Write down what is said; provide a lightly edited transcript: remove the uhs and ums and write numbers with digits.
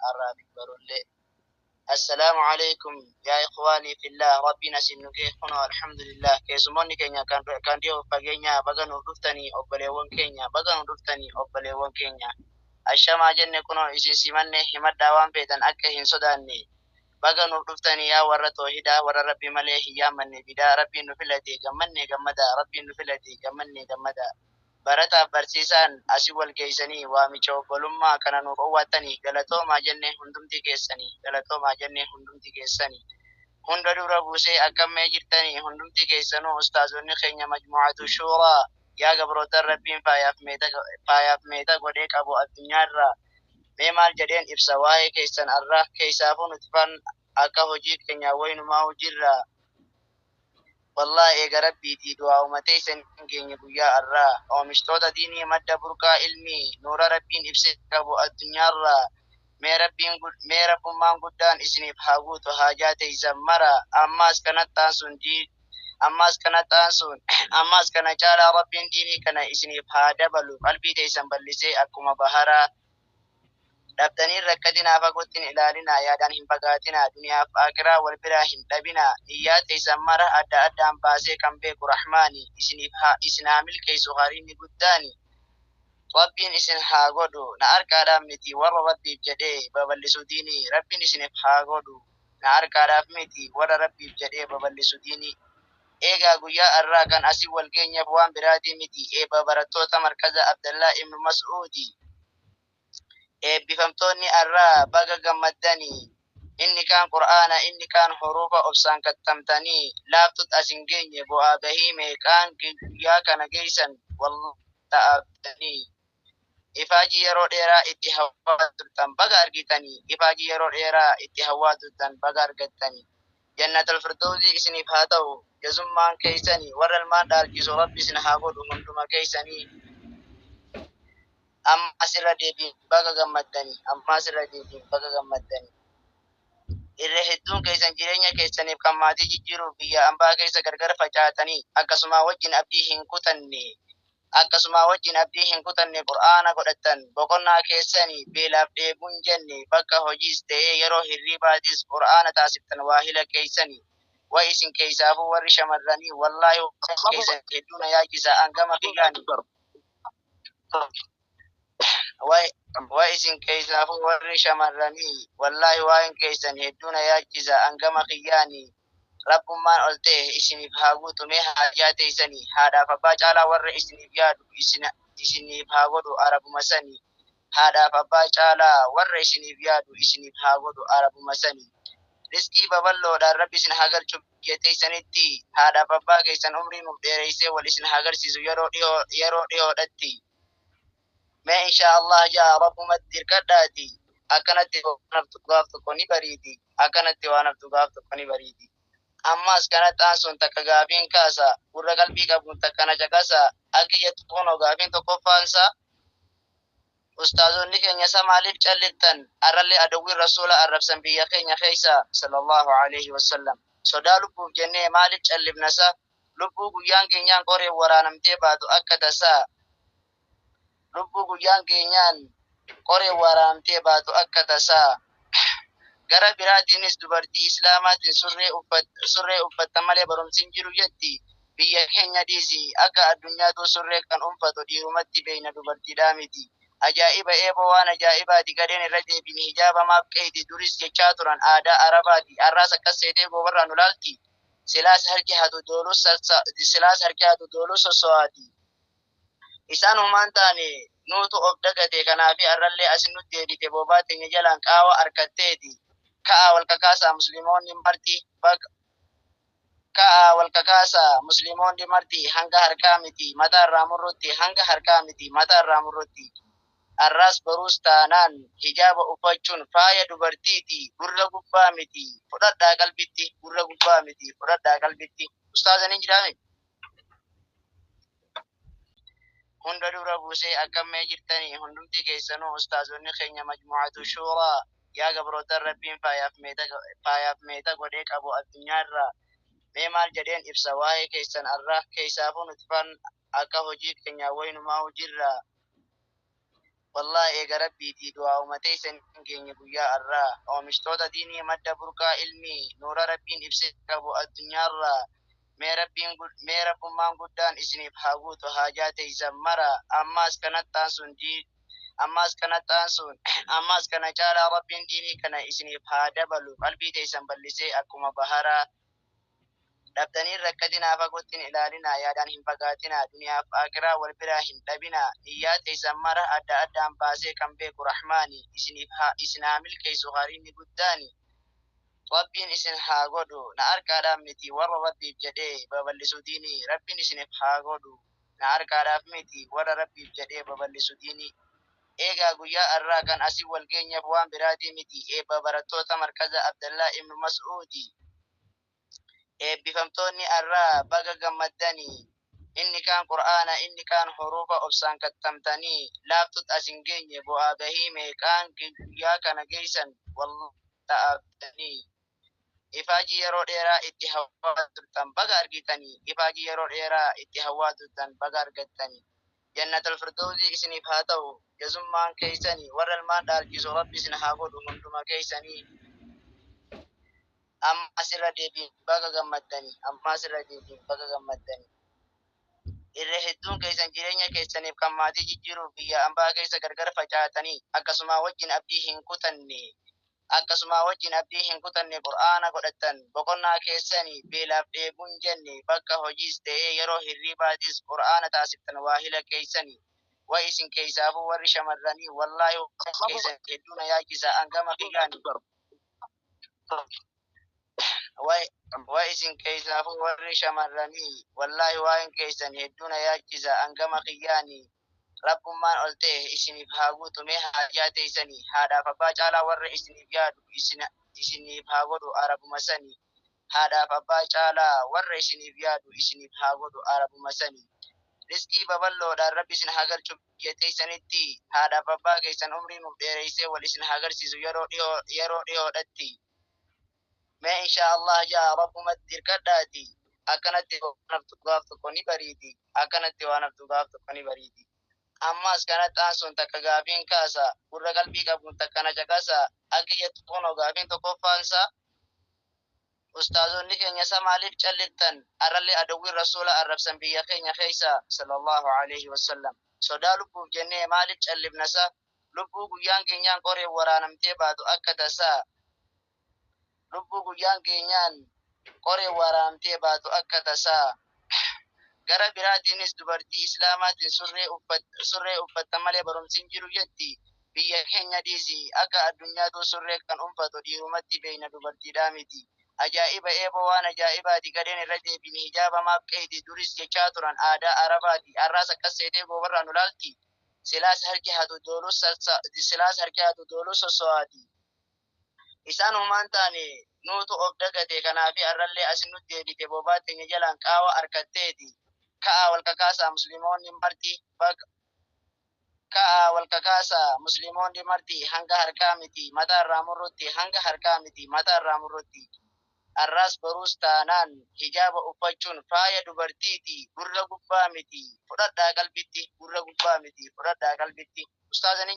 Arraa fi barullee. Assalaamu alaikum yaa ikhwaanii fillah. Rabbiin asin nu ga'e kunoo, alhamdulillah. Keessummoonni keenya kan dhiyoo fageenya, baga nuuf dhuftanii obboleewwan keenya, baga nuuf dhuftanii obboleewwan keenya. Ashamaa jenne kunoo isin simanne, himadhaa waan feetan akka hin sodaanne. Baga nuuf dhuftanii yaa warra toohidaa, warra rabbi malee hin yaammanne bidaa. Rabbiin nu filate, gammanne gammada. Rabbiin nu filate, gammanne gammada. Barataaf barsiisaan asii wal geessanii waamicha obbolummaa kana nuuf owwaattanii, galatoomaa jenne hundumti keessanii, galatoomaa jenne hundumti keessanii. Hunda dura buusee, akkammee jirtanii hundumti keessanuu, ustaazonni keenya majmu'atu shuuraa, yaa gabroota rabbiin faayaaf meeta godhee qabu addunyaarraa? Mee maal jedheen ibsa waa'ee keessan arra? Keessaafuu nuti fan akka hojii keenya wayinumaa hojiirra. Wallaahi, eega rabbiitii du'aa uummatee isan keenya guyyaa arraa. Oomishtoota diinii, madda burqaa ilmii, nuura rabbiin ibsee qabu addunyaarraa. Mee rabbiin mee rabbummaan guddaan isiniif haa guutu haajaa teessan mara. Ammaas kanatti aansuun, ammaas kanatti aansuun, ammaas kana caalaa rabbiin diinii kana isiniif haa dabalu, qalbii teessan bal'isee akkuma baharaa. Dhabdanii rakkatinaa, fagootti hin ilaalinaa, yaadaan hin fagaatinaa, duniyaaf akiraa wal biraa hin dhabinaa. Iyyaa teessan mara adda addaan baasee kan beeku rahmaani isiniif haa isin haa milkeessu hariinni guddaani. Rabbiin isin haa godhu na harkaadhaaf miti warra rabbiif jedhee babal'isu diinii. Rabbiin isiniif haa godhu na harkaadhaaf miti warra rabbiif jedhee babal'isu diinii. Eegaa guyyaa har'aa kan asii wal geenyeef waan biraatii miti, eebba barattoota markaza Abdallaa ibnu Mas'uudi. Eebbifamtoonni har'aa baga gammaddanii. Inni kaan qur'aana, inni kaan hurufa obsaan kattamtanii laaftut as hin geenye. Bu'aa bahii meeqaan guyyaa kana geessan wallaahi. Ifaajii yeroo dheeraa itti hawwaa turtan baga argitanii. Ifaajii yeroo dheeraa itti hawwaa turtan baga argattanii. Jannatul firdawsii isiniif haa ta'u jazummaan keessanii. Warra ilmaan dhaalchisu rabbi isin haa godhu hunduma keessanii. Amma asirra deebiin baga gammaddanii. Amma asirra deebiin baga gammaddanii. Irra hedduun keessan jireenya keessaniif kan maatii jijjiiruuf biyya ambaa keessa gargar facaatanii, akkasuma wajjin abdii hin kutanne, akkasuma wajjin abdii hin kutanne, qur'aana godhattan boqonnaa keessanii. Beelaaf dheebuun jenne, bakka hojiis ta'ee yeroo hirribaatis qur'aana taasiftan waahila keessanii. Wa isin keessaafuu warri shamarranii, wallaahi keessan hedduu na yaachisa hangama kiyyaani. Wa isin keessaafuu warri shamarranii, wallaahi waa'een keessan hedduu na yaachisa hangama kiyyaani. Rabbummaan ol ta'e isiniif haa guutu mee haajaa teessanii. Haadhaaf abbaa caalaa warra isiniif yaadu isiniif haa godhu arabuma sanii. Haadhaaf abbaa caalaa warra isiniif yaadu isiniif haa godhu arabuma sanii. Riskii babal'oodhaan rabbi isin haa galchu biyya teessanitti. Haadhaaf abbaa keessan umrii nuuf dheereessee wal isin haa agarsiisu yeroo dhiyoo, yeroo dhiyoodhatti. Mee insha Allah jaa rabbumatti hirkadhaati. Akkanatti waan haftu gaaf tokko ni bariiti. Akkanatti waan haftu gaaf tokko ni bariiti. Ammas kanatti aansuun takka gaafiin kaasa, gurra qalbii qabuun takka na caqasa. Akka jettu kunoo gaafiin tokkoffaansa: ustaazonni keenya isa maaliif callittan? Arrallee adawwiin rasuula arrabsan biyya keenya keessa, sallallahu alaihi wasallam. Sodaa lubbuuf jennee maaliif callifnasa? Lubbuu guyyaan keenyaan qoreen waraanamtee baatu akka tasaa, lubbuu guyyaan keenyaan qoreen waraanamtee baatu akka tasaa. Gara biraatiinis dubartii islaamaatiin surree uffatta malee barumsi hin jiru jetti. Biyya keenya dhiisi, akka addunyaatu surree kan uffatu dhiirumatti beeyna, dubartiidhaa miti. Ajaa'iba eeboo, waan ajaa'ibaati! Gadheen irra deebiin hijaaba maaf qeeti? Duris jechaa turan aadaa arabaati. Har'aas akkas seetee goobarraa nu laalti. Silaas harki hatu dooluu, silaas harki hatu dooluu sosso'aati. Isaan humaan taane, nuutu of dagate. Kanaafi har'allee asin nutti deebite boobaa teenya jalaan qaawa harkatteeti. Ka'aa wal kakaasaa musliimoonni marti, ka'aa wal kakaasaa musliimoonni marti, hanga harkaa miti mataa irraa murrutti, hanga harkaa miti mataa irraa murrutti. Har'aas boruus taanaan hijaaba uffachuun faaya dubartiiti. Gurra gubbaa miti, fudhadhaa qalbitti. Gurra gubbaa miti, fudhadhaa qalbitti. Ustaazan hin jiraame. Hunda dura buusee, akkammee jirtanii hundumti keessanuu, ustaazonni keenya majmu'atu shuuraa, yaa gabroota rabbiin faayaaf meeta godhee qabu addunyaarraa? Mee maal jedheen ibsa waa'ee keessan arra? Keessaafuu nuti fan akka hojii keenya wayinumaa hojiirra. Wallaahi eega Rabbiitii du'aa'uma teeysan geenye guyyaa arraa. Oomishtoota diinii madda burqaa ilmii nuura Rabbiin ibsee qabu addunyaarraa. Mee Rabbiin mee Rabbummaan guddaan isiniif haa guutu haajaa teeysan mara. Ammaas kanatti aansuun ammaas kanatti aansuun ammaas kana caalaa Rabbiin diinii kana isiniif haa dabalu, qalbii teeysan bal'isee akkuma baharaa. Dhabdanii rakkatinaa, fagootti hin ilaalinaa, yaadaan hin fagaatinaa, duniyaaf akiraa wal biraa hin dhabinaa. Niyyaa teeysan mara adda addaan baasee kan beeku Rahmaani isiniif haa isin haa milkeessu hariinni guddaani. Rabbiin isin haa godhu na arkaadhaaf miti warra Rabbiif jedhee babal'isu diinii. Rabbiin isiniif haa godhu na arkaadhaaf miti warra Rabbiif jedhee babal'isu diinii. Eegaa guyyaa arraa kan asii wal geenyeef waan biraatii miti, eebba barattoota markaza Abdallaa ibnu Mas'uudi. Eebbifamtoonni arraa baga gammaddanii. Inni kaan Qur'aana, inni kaan huruufa obsaan kattamtanii laaftut as hin geenye, bu'aa bahii meeqaan guyyaa kana geeysan wallahi ta'abdanii. Ifaajii yeroo dheeraa itti hawwaa turtan baga argitanii. Ifaajii yeroo dheeraa itti hawwaa turtan baga argattanii. Jannatul Firdawsii isiniif haa ta'u jazummaan keeysanii. Warra ilmaan dhaalchisu Rabbi isin haa godhu hunduma keeysanii. Ammas irra deebiin baga gammaddanii. Ammas irra deebiin baga gammaddanii. Irra hedduun keessan jireenya keessaniif kan maatii jijjiiruuf biyya ambaa keessa gargar facaatanii, akkasuma wajjin abdii hin kutanne. Akkasuma wajjin abdii hin kutanne, Qur'aana godhattan boqonnaa keessanii, beelaaf dheebuun jenne, bakka hojiis ta'ee yeroo hirribaatis Qur'aana taasiftan waahila keessanii. Wa isin keessaafuu warri shamarranii, wallaahi keessan hedduu na yaachisa hangama kiyyaani. Wa isin keessaafuu warri shamarranii, wallaahi waa'een keessan hedduu na yaachisa hangama kiyyaani. Rabbummaan ol ta'e isiniif haa guutu mee haajaa teessanii. Haadhaaf abbaa caalaa warra isiniif yaadu isiniif haa godhu arabuma sanii. Haadhaaf abbaa caalaa warra isiniif yaadu isiniif haa godhu arabuma sanii. Riskii babal'oodhaan Rabbi isin haa galchu biyya teessanitti. Haadhaaf abbaa keessan umrii nuuf dheereessee wal isin haa agarsiisu yeroo dhiyoo yeroo dhiyoodhatti. Mee inshaa Allah jaa Rabbumatti hirkadhaati. Akkanatti waan haftu gaaf tokko ni bariiti. Akkanatti waan haftu gaaf tokko ni bariiti. Ammas kanatti aansuun takka gaafiin kaasa, gurra qalbii qabuun takka na caqasa. Akka jettu kunoo gaafiin tokkoffaansa: Ustaazonni keenya isa maaliif calliftan? Arrallee adawwiin Rasuula arrabsan biyya keenya keessa sallallahu alaihi wasallam. Sodaa lubbuuf jennee maaliif callifna sa? Lubbuu guyyaan keenyaan qoreen waraanamtee baatu akka tasaa. Lubbuu guyyaan keenyaan qoreen waraanamtee baatu akka tasaa. Gara biraatiinis dubartii Islaamaatiin surree uffatta malee barumsi hin jiru jetti. Biyya keenya dhiisi, akka addunyaatu surree kan uffatu dhiirumatti beeyna, dubartiidhaa miti. Ajaa'iba eeboo, waan ajaa'ibaati! Gadheen irra deebiin hijaaba maaf qeeydi? Duris jechaa turan aadaa Arabaati. Har'aas akkas seetee goobarraa nu laalti. Silaas harki hatu doolus silaas harki hatu doolus sosso'aati. Isaan humaan taane, nuutu of dagate. Kanaafi har'allee asin nutti deebite, bobaa teenya jalaan qaawa arkatteeti. Ka'aa wal kakaasaa Musliimoonni marti, ka'aa wal kakaasaa Musliimoonni marti, hanga harkaa miti mataa irraa murrutti, hanga harkaa miti mataa irraa murrutti. Har'aas boruus taanaan hijaaba uffachuun faaya dubartiiti. Gurra gubbaa miti, fudhadhaa qalbitti. Gurra gubbaa miti, fudhadhaa qalbitti. Ustaazani.